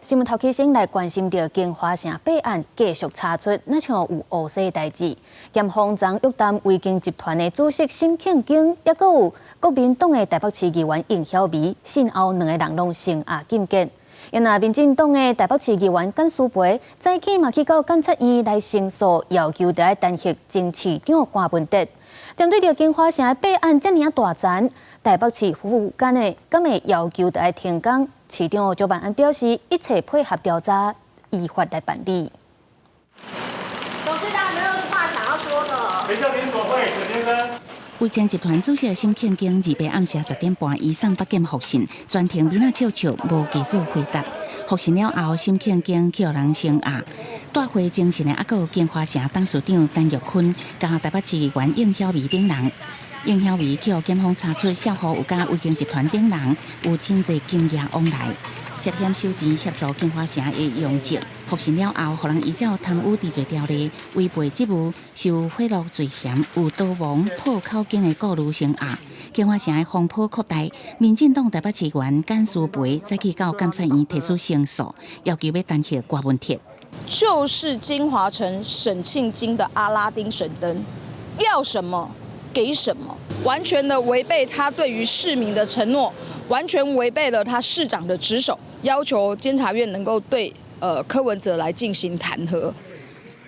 新聞頭起先來關心著京華城弊案繼續查出，若像有烏紗代誌，檢方昨約談維京集團的主席沈慶京，抑閣有國民黨的台北市議員應曉薇，信後兩個人攏聲押禁見。若民進黨的台北市議員簡舒培，早起嘛去到檢察院來申訴，要求著愛彈劾前市長柯文哲。針對著京華城的弊案遮爾仔大層，台北市府敢會敢會要求著愛停工？市長蔣萬安表示，一切配合調查，依法來辦理。董事長有沒有話想要說的？誰叫您索賄，沈先生？維京集團主席沈慶京28暗時10點半移送北檢複訊，全程面仔笑笑，無加做回答。複訊了後，沈慶京去予人聲押，帶回偵訊的猶閣有京華城董事長陳玉坤，佮台北市議員應曉薇等人。應曉薇去予檢方查出涉戶有佮維京集團等人有真濟金額往來，涉嫌收錢協助京華城的用證。複訊了後，予人依照貪污治罪條例違背職務、受賄賂罪嫌有逃亡破口供的顧慮聲押。京華城的風波擴大，民進黨台北市議員簡舒培再去到檢察院提出申訴，要求欲彈劾柯文哲。就是京華城沈慶京的阿拉丁神燈，要什麼給什麼，完全的違背他對於市民的承諾，完全違背了他市長的職守，要求監察院能夠對柯文哲來進行彈劾。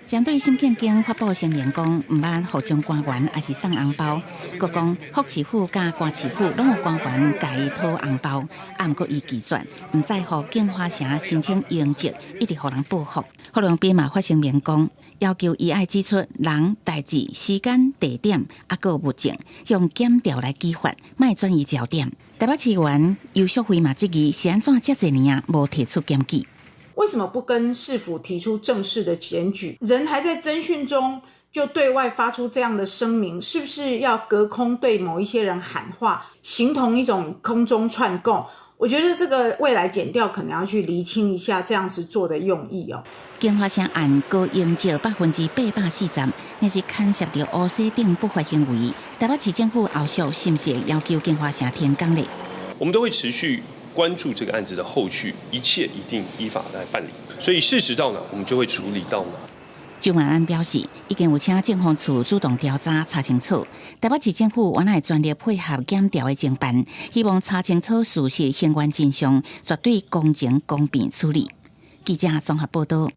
針對沈慶京發布聲明講，毋捌予贓官員，抑是送紅包，閣講福市府佮歌市府攏有官員共伊討紅包，啊，毋過伊拒絕，毋再予京華城申請容積，一直予人報復。郝龍斌嘛發聲明講，要求伊愛指出人、代誌、時間、地點，抑閣物證，用檢調來舉發，莫轉移焦點。台北市議員游錫卉嘛質疑是按怎遮濟年啊無提出檢舉？為什麼不跟市府提出正式的檢舉？人還在偵訊中就對外發出這樣的聲明，是不是要隔空對某一些人喊話，形同一種空中串供？我覺得這個未來檢調可能要去釐清一下這樣子做的用意哦。京華城案高容積840%，若是牽涉著烏紗等不法行為，台北市政府後續是毋是要求京華城停工咧？我們都會持續關注這個案子的後續，一切一定依法來辦理。所以事實到哪，我們就會處理到哪。蔣萬安表示，已經有請政風處主動調查查清楚。台北市政府原來全力配合檢調的偵辦，希望查清楚事實、還原真相，絕對公正公平處理。記者綜合報道。